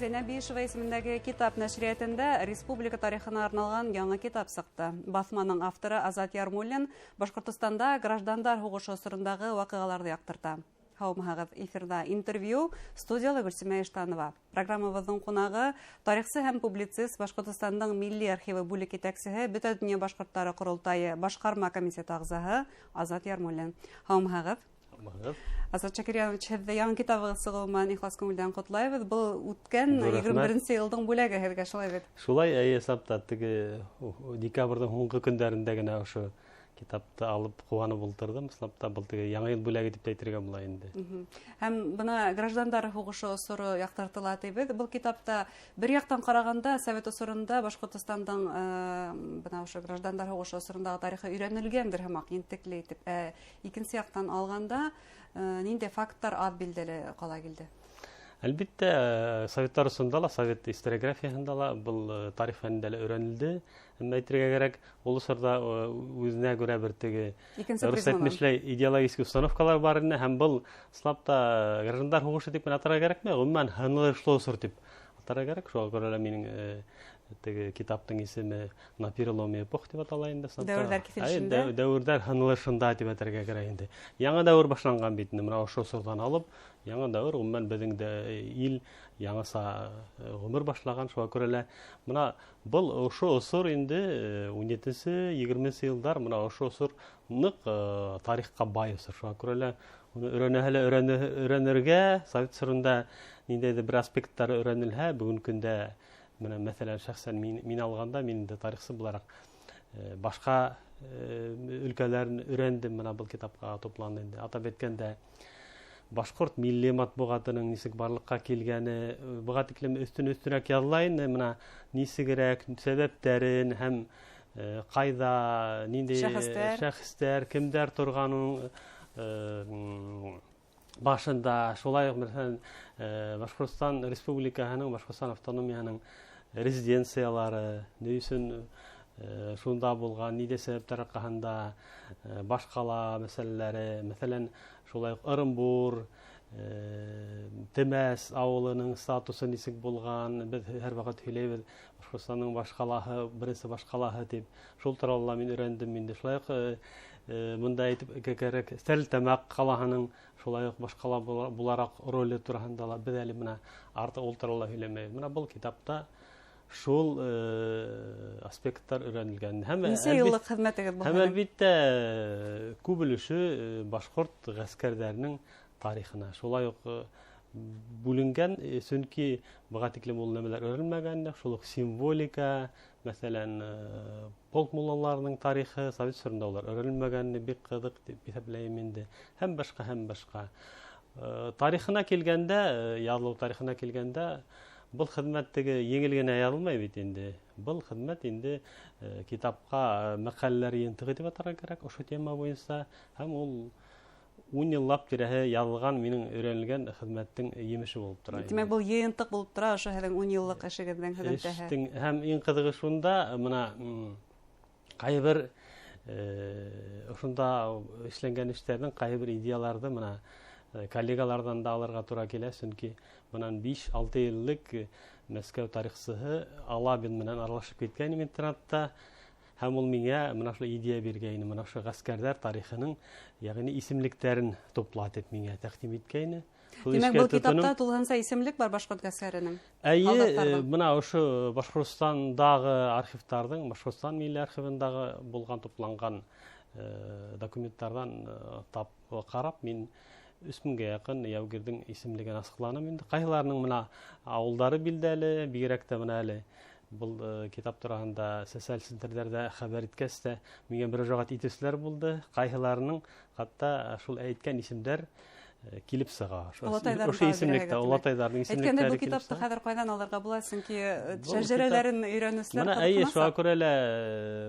Гөлсәнә Биишева исемендәге китап нәшриәтендә республика тарихына арналған яңы китап сыҡты. Баҫманың авторы Азат Ярмуллин Башҡортостанда граждандар һуғышы осорондағы ваҡиғаларҙы яҡтырта. Һаумыһығыҙ, эфирҙа интервью, студияла Гөлсимә Иштанова. Программабыҙҙың ҡунағы тарихсы һәм публицист, Башҡортостандың Милли архивы бүлек етәксеһе, Бөтә донъя башҡорттары ҡоролтайы башҡарма комитеты ағзаһы Азат Ярмуллин. Һаумыһығыҙ. Азат Шакирьянович, һеҙҙе яңы китабығыҙ сығыуы менән ихлас күңелдән ҡотлайбыҙ. Был үткән 21-нсе йылдың бүләге һеҙгә, шулай бит? Шулай, эйе, ысынлап теге декабрҙең һуңғы көндәрендә генә ошо китапты алып ҡыуанып ултырҙым. Ысынлап та был теге яңы йыл бүләге тип тә әйтергә була инде. Һәм бына граждандар һуғышы осоро яҡтыртыла тибеҙ. Был китапта бер яҡтан ҡарағанда совет осоронда Башҡортостандың бына ошо граждандар һуғышы осорондағы тарихы өйрәнелгәндер һымаҡ ентекле итеп. Ә икенсе яҡтан алғанда ниндәй факттар аҙ билдәле ҡала килде? Әлбиттә, советтар осонда ла, совет историографияһында ла был тарих фәнендә лә өйрәнелде. Әммә әйтергә кәрәк, ул осорҙа үҙенә күрә бер теге рус әйтмешләй идеологический установкалар бар ине, һәм был ысынлап та граждандар һуғышы тип кенә атарға кәрәкмәй, ғөмүмән һынылышлы осор тип атарға кәрәк. Шуға күрә лә минең теге китаптың исеме «На переломе эпох» тип атала инде. Дәүерҙәр киҫелешендә. Дәүерҙәр һынылышында тип әйтергә кәрәк инде. Яңы дәүер башланған бит инде, мына ошо осорҙан алып яңы дәүер, ғөмүмән беҙҙең дә ил яңыса ғүмер башлаған. Шуға күрә лә мына был ошо осор инде 17-нсе, 20-нсе йылдар, мына ошо осор ныҡ тарихҡа бай осор. Шуға күрә лә уны өйрәнәһе лә өйрәнергә, совет осоронда ниндәйҙер бер аспекттары өйрәнелһә, бөгөнгө көндә мына мәҫәлән шәхсән мин алғанда, мин инде тарихсы булараҡ башҡа өлкәләрен өйрәндем, мына был китапҡа тупланды инде. Атап әйткәндә, башҡорт милли матбуғатының нисек барлыҡҡа килгәне, быға тиклем өҫтөн өҫтөнәк яҙыла инде, мына нисегерәк сәбәптәрен һәм ҡайҙа, ниндәй шәхестәр, кемдәр торғанын башында. Шулай уҡ, мәҫәлән, Башҡортостан Республикаһының, Башҡортостан автономияһының резиденциялары ни өсөн шунда булған, ниндәй сәбәптәр арҡаһында, баш ҡала мәсьәләләре, мәҫәлән, шулай уҡ Ырымбур, Темәс ауылының статусы нисек булған, беҙ һәр ваҡыт һөйләйбеҙ, Башҡортостандың баш ҡалаһы, беренсе баш ҡалаһы тип. Шул турала ла мин өйрәндем инде. Шулай уҡ бында әйтеп кәрәк, Стәрлетамаҡ ҡалаһының шулай уҡ баш ҡала булараҡ роле тураһында ла беҙ әле бына артыҡ ул турала һөйләмәйбеҙ. Бына был китапта шул аспекттар өйрәнелгән. Һәм Нисә йыллыҡ хеҙмәтегеҙ был? Һәм әлбиттә, күп өлөшө башҡорт ғәскәрҙәренең тарихына шулай уҡ бүленгән, сөнки быға тиклем ул нәмәләр өйрәнелмәгән, шул уҡ символика, мәҫәлән, полк муллаларының тарихы совет осоронда улар өйрәнелмәгән, бик ҡыҙыҡ тип иҫәпләйем инде. Һәм башҡа, һәм башҡа. Тарихына килгәндә, яҙылыу тарихына килгәндә, был хеҙмәт теге еңел генә яҙылмай бит инде. Был хеҙмәт инде китапҡа мәҡәләләр йыйынтығы тип атарға кәрәк ошо тема буйынса, һәм ул 10 йыллап тирәһе яҙылған минең өйрәнелгән хеҙмәттең емеше булып тора инде. Тимәк, был йыйынтыҡ булып тора ошо һеҙҙең 10 йыллыҡ эшегеҙҙең һөҙөмтәһе. Эштең һәм иң ҡыҙығы шунда, мына, ҡайһы бер ошонда эшләнгән эштәрҙең ҡайһы бер идеяларҙы мына коллегаларҙан да алырға тура килә, сөнки бынан биш-алты йыл элек Мәскәү тарихсыһы Алабин менән аралашып киткән инем интернатта, һәм ул миңә мына шул идея биргәйне, мына ошо ғәскәрҙәр тарихының, йәғни исемлектәрен тупла тип миңә тәҡдим иткәйне. Шул Тимәк, эшкә был китапта тотоном. тулыһынса исемлек бар башҡорт ғәскәренең? Эйе, Һалдаттарҙың. мына ошо Башҡортостандағы архивтарҙың, Башҡортостан милли архивындағы булған тупланған документтарҙан тап ҡарап, мин өс меңгә яҡын яугирҙең исемлеген асыҡланым инде. Ҡайһыларының мына ауылдары билдәле, бигерәк тә мына әле был китап тураһында социаль селтәрҙәрҙә хәбәр иткәс тә миңә мөрәжәғәт итеүселәр булды. Ҡайһыларының хатта шул әйткән исемдәр килеп сыға. Олатайҙарҙың Ошо тағы исемлектә, бирәге, тимәк. олатайҙарҙың Әйткәндәй, исемлектәре был килеп китапты сыға. хәҙер ҡайҙан алырға була, сөнки Был шәжәрәләрен китап өйрәнеүселәр Мына, эйе, ҡыҙыҡһынаса. шуға күрә лә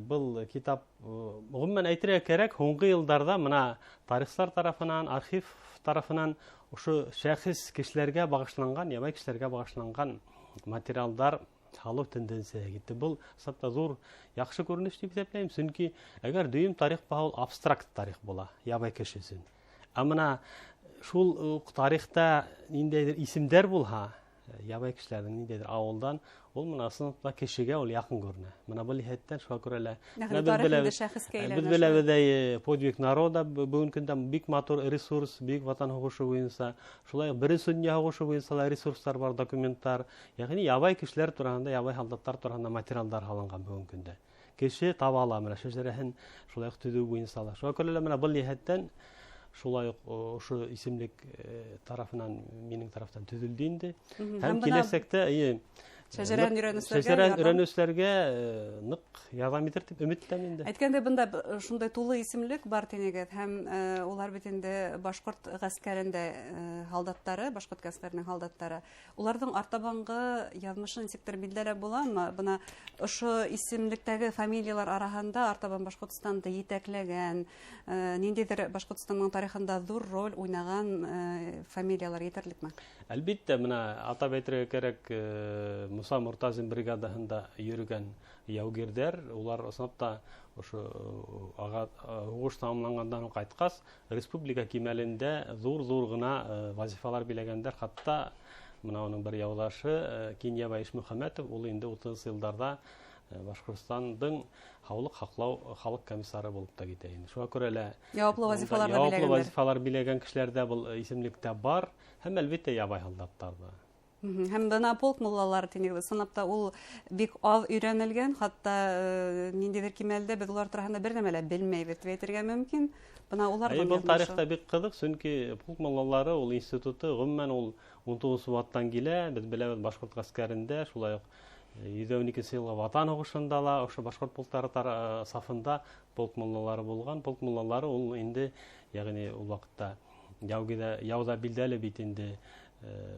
был китап, ғөмүмән әйтергә кәрәк, һуңғы йылдарҙа мына тарихсылар тарафынан, архив тарафынан ошо шәхес кешеләргә бағышланған, ябай кешеләргә бағышланған материалдар һалыу тенденцияһы китте. Был ысынлап та ҙур яҡшы күренеш тип иҫәпләйем, сөнки әгәр дөйөм тарих булһа, ул абстракт тарих була ябай кеше өсөн. Ә мына шул уҡ тарихта ниндәйҙер исемдәр булһа, ябай кешеләрҙең ниндәйҙер ауылдан, ул мына ысынлап кешегә ул яҡын күренә. Мына был йәһәттән шуға күрә лә беҙ беләбеҙ, подвиг народа бөгөн көндә бик матур ресурс, Бөйөк Ватан һуғышы буйынса, шулай уҡ Беренсе донъя һуғышы буйынса ла ресурстар бар, документтар, йәғни ябай кешеләр тураһында, ябай һалдаттар тураһында материалдар һалынған бөгөн көндә. Кеше таба ала мына шәжәрәһен шулай уҡ төҙөү буйынса ла. Шуға күрә лә мына был йәһәттән шулай уҡ ошо исемлек тарафынан, минең тарафтан төҙөлдө инде. Һәм киләсәктә шәжәрән өйрәнеүселәргә ныҡ ярҙам итер тип өмөттәм инде. Әйткәндәй, бында шундай тулы исемлек бар тинегеҙ, һәм улар бит инде башҡорт ғәскәрендә һалдаттары, башҡорт ғәскәренең һалдаттары. Уларҙың артабанғы яҙмышын нисектер билдәләп буламы? Бына ошо исемлектәге фамилиялар араһында артабан Башҡортостанды етәкләгән, ниндәйҙер Башҡортостандың тарихында ҙур роль уйнаған фамилиялар етерлекме? Әлбиттә, бына атап әйтергә кәрәк, Муса Мортазин бригадаһында йөрөгән яугирҙәр, улар ысынлап та ошо һуғыш тамамланғандан һуң ҡайтҡас, республика кимәлендә ҙур-ҙур ғына вазифалар биләгәндәр. Хатта мына уның бер яуҙашы Кинйәбай Ишмөхәмәтов, ул инде 30 йылдарҙа Башҡортостандың һаулыҡ һаҡлау халыҡ комиссары булып та китә инде. Шуға күрә лә яуаплы вазифалар биләгәндәр. Яуаплы вазифалар биләгән кешеләр ҙә был исемлектә бар, һәм әлбиттә ябай һалдаттар ҙа. Һәм бына полк муллалары тинегеҙ, ысынлап та ул бик аҙ өйрәнелгән, хатта ниндәйҙер кимәлдә беҙ улар тураһында бер нәмә лә белмәйбеҙ тип әйтергә мөмкин. Бына улар был тарихта бик ҡыҙыҡ, сөнки полк муллалары ул институты ғөмүмән ул 19 быуаттан килә. Беҙ беләбеҙ, башҡорт ғәскәрендә шулай уҡ 112 йылғы Ватан һуғышында ла ошо башҡорт полктары сафында полк муллалары булған. Полк муллалары ул инде, йәғни ул ваҡытта яуҙа билдәле бит инде,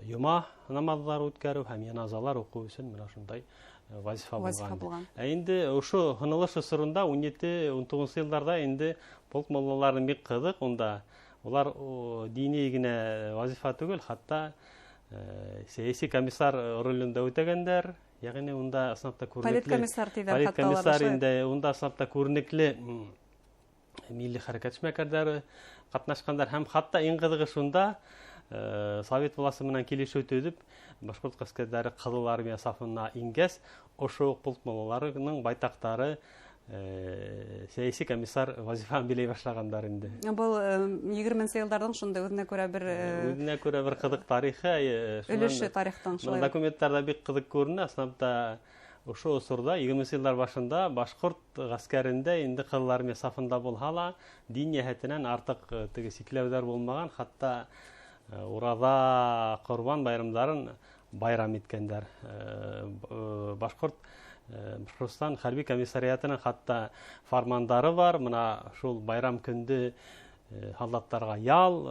йома намаҙҙар үткәреү һәм йыназалар уҡыу өсөн мына шундай вазифа булған. Ә инде ошо һынылыш осоронда 17-19 йылдарҙа инде полк муллаларының бик ҡыҙыҡ, унда улар дини генә вазифа түгел, хатта сәйәси комиссар ролен дә үтәгәндәр. Йәғни унда ысынлап та күренекле политкомиссар тиҙәр, хатта политкомиссар инде унда ысынлап та күренекле милли хәрәкәт эшмәкәрҙәре ҡатнашҡандар. Һәм хатта иң ҡыҙығы шунда, Совет власы менән килешеү төҙөп, башҡорт ғәскәрҙәре Ҡыҙыл Армия сафына ингәс, ошо уҡ полк муллаларының байтаҡтары сәйәси комиссар вазифаһын биләй башлағандар инде. Был 20 йылдарҙың шундай үҙенә күрә бер үҙенә күрә бер ҡыҙыҡ тарихы, өлөшө тарихтан шулай. Документтарҙа бик ҡыҙыҡ күренә. Ысынлап та ошо осорҙа 20 йылдар башында башҡорт ғәскәрендә инде Ҡыҙыл Армия сафында булһа ла, дин йәһәтенән артыҡ теге сикләүҙәр булмаған, хатта ураҙа, ҡорбан байрамдарын байрам иткәндәр. Башҡортостан хәрби комиссариатының хатта фармандары бар. Мына шул байрам көндө һалдаттарға ял,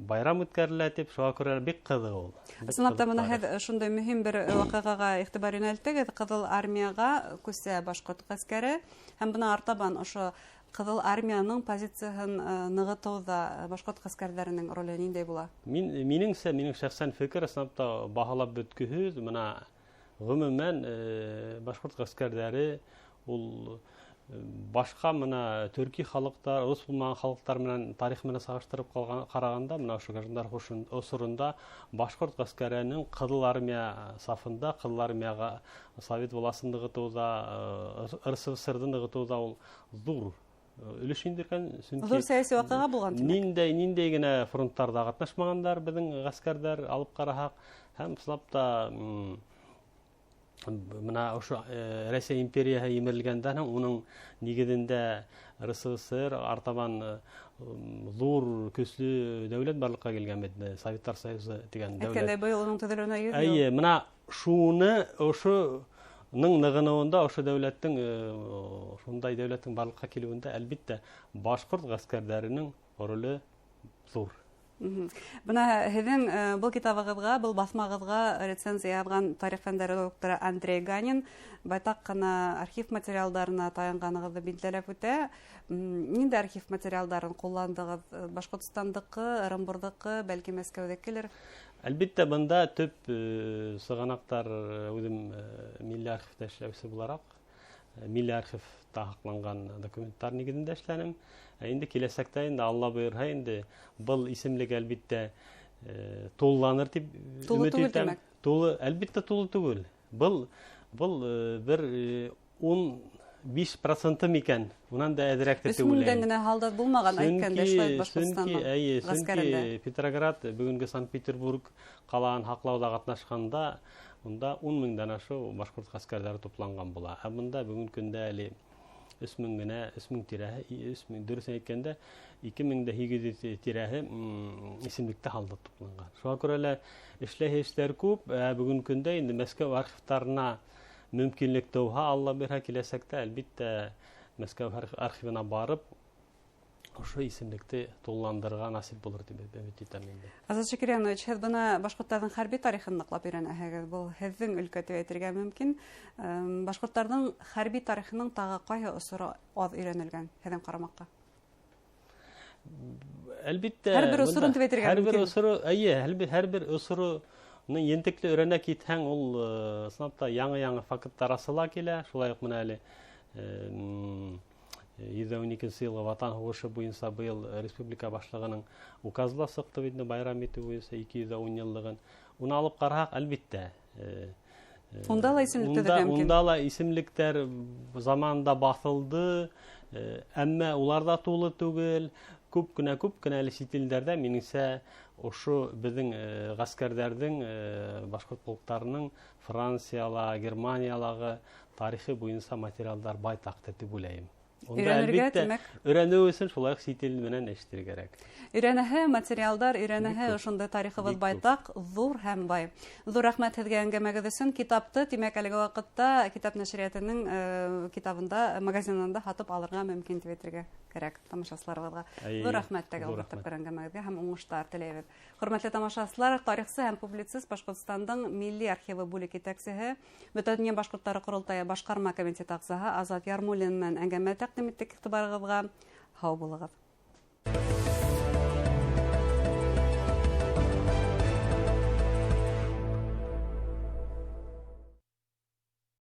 байрам үткәрелә тип, шуға күрә бик ҡыҙыҡ ул. Ысынлап та, бына һеҙ шундай мөһим бер ваҡиғаға иғтибар йүнәлттегеҙ. Ҡыҙыл Армияға күсә башҡорт ғәскәре, һәм бына артабан ошо Ҡыҙыл Армияның позицияһын нығытыуҙа башҡорт ғәскәрҙәренең роле ниндәй була? Минеңсә, минең шәхсән фекер, ысынлап та баһалап бөткөһөҙ. Мына ғөмүмән башҡорт ғәскәрҙәре ул башҡа мына төрки халыҡтар, рус булмаған халыҡтар менән тарих менән сағыштырып ҡарағанда, мына ошо граждандар һуғышы осоронда башҡорт ғәскәренең Ҡыҙыл Армия сафында, Ҡыҙыл Армияға совет власын нығытыуҙа, РСФСР-ҙы нығытыуҙа ул ҙур өлөш индергән, сөнки ҙур сәйәси ваҡиға булған, тимәк. Ниндәй генә фронттарҙа ҡатнашмағандар беҙҙең ғәскәрҙәр алып ҡараһаҡ, һәм ысынлап та мына ошо Рәсәй империяһы емерелгәндән һуң уның нигеҙендә РСФСР артабан ҙур көслө дәүләт барлыҡҡа килгән бит, Советтар Союзы тигән дәүләт. Әйткәндәй, быйыл уның төҙөлөүенә 100 йыл. Эйе, мына шуны ошоның нығыныуында, ошо дәүләттең, шундай дәүләттең барлыҡҡа килеүендә әлбиттә башҡорт ғәскәрҙәренең роле ҙур. Бына һеҙҙең был китабығыҙға, был баҫмағыҙға рецензия яҙған тарих фәндәре докторы Андрей Ганин байтаҡ ҡына архив материалдарына таянғанығыҙҙы билдәләп үтә. Ниндәй архив материалдарын ҡулландығыҙ? Башҡортостандыҡы, Ырымбурҙыҡы, бәлки Мәскәүҙекелер? Әлбиттә, бында төп сығанаҡтар үҙем милли архивта эшләүсе булараҡ, милли архивта һаҡланған документтар нигеҙендә эшләнем. Инде киләсәктә инде Алла бойорһа инде был исемлек әлбиттә тулыланыр тип Тулы өмөт түгел итәм. тимәк. Тулы, әлбиттә, тулы түгел. Был бер 15% микән? Унан да әҙерәктер тип уйлайым. 3000 генә һалдат булмаған әйткәндә, шулай Башҡортостан ғәскәрендә. Сөнки Петроград, бөгөнгө Санкт-Петербург ҡалаһын һаҡлауҙа ҡатнашҡанда, унда 10 меңдән ашыу башҡорт ғәскәрҙәре тупланған була. Ә бында бөгөнгө көндә әле 3000 генә, 3000 тирәһе, 3000, дөрөҫөн әйткәндә, 2800 тирәһе исемлектә һалдат тупланған. Шуға күрә лә эшләй эштәр күп. Ә бөгөнгө көндә инде Мәскәү архивтарына мөмкинлек тыуһа, Алла бирһә, киләсәктә әлбиттә Мәскәү архивына барып ошо исемлекте тулыландырырға насип булыр тип өмөт итәм инде. Азат Шакирьянович, һеҙ бына башҡорттарҙың хәрби тарихын ныҡлап өйрәнәһегеҙ. Был һеҙҙең өлкә тип әйтергә мөмкин. Башҡорттарҙың хәрби тарихының тағы ҡайһы осоро аҙ өйрәнелгән һеҙҙең ҡарамаҡҡа? Әлбиттә, Һәр бер осорон тип әйтергә һәр бер мөмкин. осоро, эйе, һәр бер осоро ентекле өйрәнә китһәң, ул ысынлап та яңы-яңы факттар асыла килә. Шулай уҡ бына әле 112 йылғы Ватан һуғышы буйынса быйыл республика башлығының указы ла сыҡты бит инде, байрам итеү буйынса 210 йыллығын. Уны алып ҡараһаҡ, әлбиттә, Унда ла исемлек төҙөргә мөмкин. унда ла исемлектәр заманында баҫылды, әммә улар ҙа тулы түгел. Күп кенә, күп кенә әле сит илдәрҙә, минеңсә, ошо беҙҙең ғәскәрҙәрҙең, башҡорт полктарының Францияла, Германиялағы тарихы буйынса материалдар байтаҡтыр тип уйлайым. Унда Өйрәнергә, әлбиттә, тимәк. өйрәнеү өсөн шулай уҡ сит ил менән эш итергә кәрәк. Өйрәнәһе материалдар, өйрәнәһе Бик күп. ошондай тарихыбыҙ Бик күп. байтаҡ, ҙур һәм бай. Ҙур рәхмәт һеҙгә әңгәмәгеҙ өсөн. Китапты, тимәк, әлеге ваҡытта китап нәшриәтенең китабында, магазинында һатып алырға мөмкин тип әйтергә кәрәк тамашасыларыбыҙға. Әй, Ҙур рәхмәт тәге ҙур бер рәхмәт. тапҡыр әңгәмәгеҙгә һәм уңыштар теләйбеҙ. Хөрмәтле тамашасылар, тарихсы һәм публицист, Башҡортостандың Милли архивы бүлек етәксеһе, Бөтә донъя башҡорттары ҡоролтайы башҡарма комитеты ағзаһы Азат Ярмуллин менән әңгәмә тәҡдим иттек иғтибарығыҙға. Һау булығыҙ.